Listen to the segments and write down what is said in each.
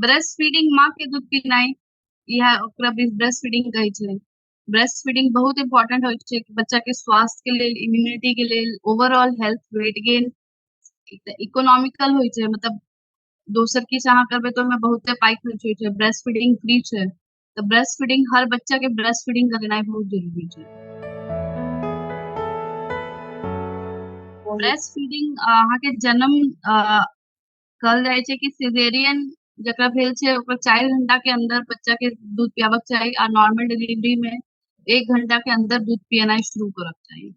Breast feeding, माँ के दूध पीनाइ, इएह ओकरा ब्रेस्ट फीडिंग कहै छै। ब्रेस्ट फीडिंग बहुत इम्पोर्टेंट होइ छै बच्चा के स्वास्थ्य के लेल, इम्यूनिटी के लेल, overall health, weight gain. Economical होइ छै, मतलब दोसर किछु अहाँ करबै तऽ ओहिमे बहुते पाइ खर्च होइ छै। ब्रेस्ट फीडिंग फ्री छै, तऽ ब्रेस्ट फीडिंग, हर बच्चा के ब्रेस्ट फीडिंग करेनाइ बहुत जरूरी छै। ब्रेस्ट फीडिंग अहाँके जन्म, कहल जाइ छै कि सिजेरियन जकरा भेल छै, ओकर 4 घंटा के अंदर बच्चा के दूध पियाबक चाही आ नॉर्मल डिलीवरी में 1 घंटा के अंदर दूध पियनाइ शुरू करक चाही।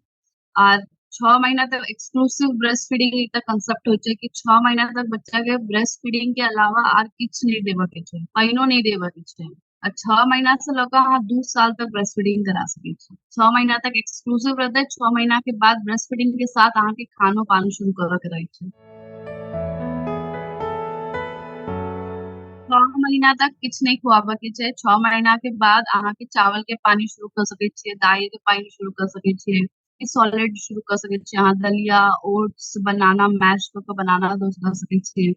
आ 6 महीना तक एक्सक्लूसिव ब्रेस्ट फीडिंग एकटा कंसेप्ट होइ छै कि 6 महीना तक बच्चा के ब्रेस्ट फीडिंग के अलावा आर किछु नहि देबऽ के छै, पानिओ नहि देबऽ के छै। आ 6 महीना से लऽ कऽ अहाँ 2 साल तक ब्रेस्ट फीडिंग करा सकै छी। 6 महीना तक एक्सक्लूसिव रहतै, 6 महीना के बाद ब्रेस्ट फीडिंग के साथ अहाँके खानो पान शुरू करऽ के रहै छै। 6 महीना तक किछु नहि खुआबऽ के छै। 6 महीना के बाद अहाँके चावल के पानी शुरू कऽ सकै छियै, दालि के पानी शुरू कऽ सकै छियै, सॉलिड शुरू कऽ सकै छियै अहाँ, दलिया, ओट्स, बनाना मैश कऽ कऽ बनाना दऽ सकै छियै।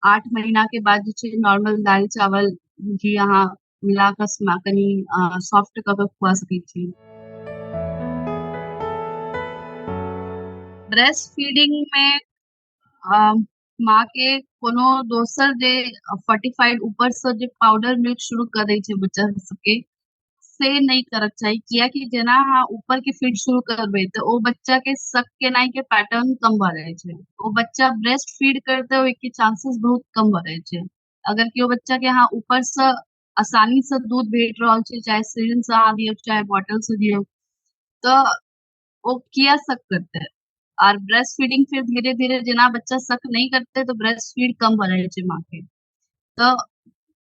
8 महीना के बाद जे छै नॉर्मल दालि, चावल, घी अहाँ मिला कऽ कनि सॉफ्ट कऽ कऽ खुआ सकै छी। ब्रेस्ट फीडिंग मे माँ के कोनो दोसर जे फोर्टिफाइड ऊपर से जे पाउडर मिल्क शुरू कऽ दै छै बच्चा सबके, से नहि करक चाही, कियाकि जेना अहाँ ऊपर के फीड शुरू करबै तऽ ओ बच्चा के सक केनाइ के पैटर्न कम भऽ जाइ छै। ओ बच्चा ब्रेस्ट फीड करतै, ओहिके चांसेस बहुत कम भऽ जाइ छै। अगर केओ बच्चा के अहाँ ऊपर से आसानी से दूध भेट रहल छै, चाहे सिरिंज से अहाँ दियौ, चाहे बॉटल से दियौ, तऽ ओ किया सक करतै? आर ब्रेस्ट फीडिंग फिर धीरे धीरे जेना बच्चा सक नहि करतै तऽ ब्रेस्ट फीड कम भऽ जाइ छै माँ के। तऽ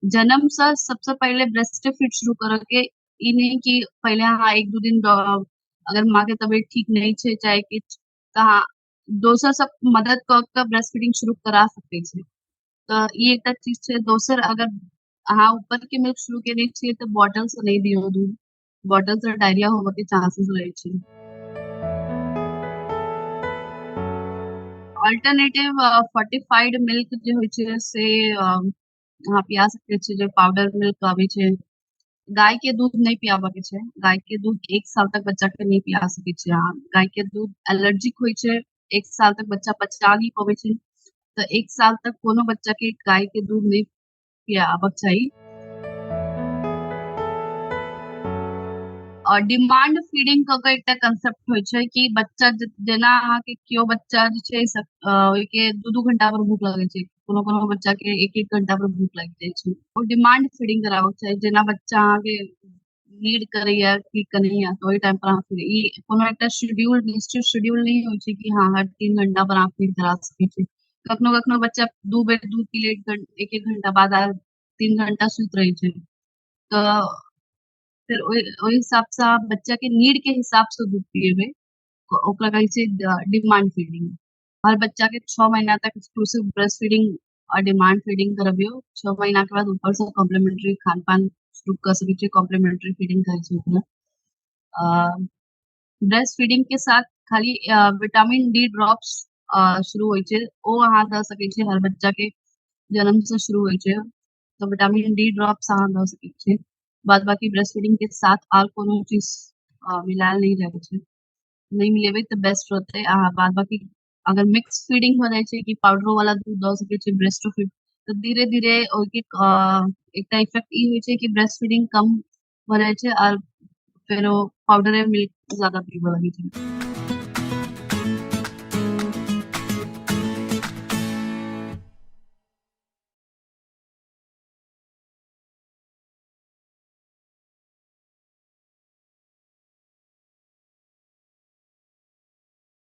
जन्म से सबसे पहिले ब्रेस्ट फीड शुरू करऽ के, ई नहि कि पहिले अहाँ एक दू दिन, अगर माँ के तबियत ठीक नहि छै चाहे किछु, तऽ अहाँ दोसर सब मदद कऽ के ब्रेस्ट फीडिंग शुरू करा सकै छी। तऽ ई एकटा चीज छै। दोसर, अगर अहाँ ऊपर के मिल्क शुरू केने छियै तऽ बॉटल से नहि दियौ दूध, बॉटल से डायरिया होबऽ के चांसेस रहै छै। अल्टरनेटिव फोर्टिफाइड मिल्क जे होइ छै से अहाँ पिया सकै छी, जे पाउडर मिल्क आबै छै। गाय के दूध नहि पियाबऽ के छै। गाय के दूध 1 साल तक बच्चा के नहि पिया सकै छी अहाँ। गाय के दूध एलर्जिक होइ छै, 1 साल तक बच्चा पचा नहि पबै छै, तऽ 1 साल तक कोनो बच्चा के गाय के दूध नहि पियाबक चाही। और डिमांड फीडिंग कऽ के एकटा कंसेप्ट होइ छै कि बच्चा जेना अहाँके केओ बच्चा जे छै ओहिके दू दू घंटा पर भूख लगै छै, कोनो कोनो बच्चा के एक एक घंटा पर भूख लागि जाइ छै, ओ डिमांड फीडिंग कराबक चाही। जेना बच्चा अहाँके नीड करैया कि कनैया, तऽ ओहि टाइम पर अहाँ फीड, ई कोनो एकटा शेड्यूल, निश्चित शेड्यूल नहि होइ छै कि हँ, हर 3 घंटा पर अहाँ फीड करा सकै छी। कखनो कखनो बच्चा दू बेर दूध पी ले एक एक घंटा बाद आ 3 घंटा सुति रहै छै, तऽ फेर ओहि ओहि हिसाबसँ अहाँ बच्चा के नीड के हिसाबसँ दूध पिएबै, ओकरा कहै छै डिमांड फीडिंग। हर बच्चा के 6 महीना तक एक्सक्लूसिव ब्रेस्ट फीडिंग और डिमांड फीडिंग करबियौ। 6 महीना के बाद ऊपर से कॉम्प्लीमेंट्री खान पान शुरू कऽ सकै छियै, कॉम्प्लीमेंट्री फीडिंग कहै छै ओकरा। ब्रेस्ट फीडिंग के साथ खाली विटामिन डी ड्रॉप्स शुरू होइ छै, ओ अहाँ दऽ सकै छियै। हर बच्चा के जन्म से शुरू होइ छै, तऽ विटामिन डी ड्रॉप्स अहाँ दऽ सकै छियै। बाद बाकी ब्रेस्ट फीडिंग के साथ आर कोनो चीज मिलायल नहि जाइ छै। नहि मिलेबै तऽ बेस्ट रहतै। आ बाद बाकी अगर मिक्स फीडिंग हो जाइ छै कि पाउडरो वाला दूध दऽ सकै छै, ब्रेस्टो फीड, तऽ धीरे धीरे ओहिके एकटा इफेक्ट ई होइ छै कि ब्रेस्ट फीडिंग कम भऽ जाइ छै आर फेर ओ पाउडरे मिल्क ज्यादा पीबऽ लगै छै।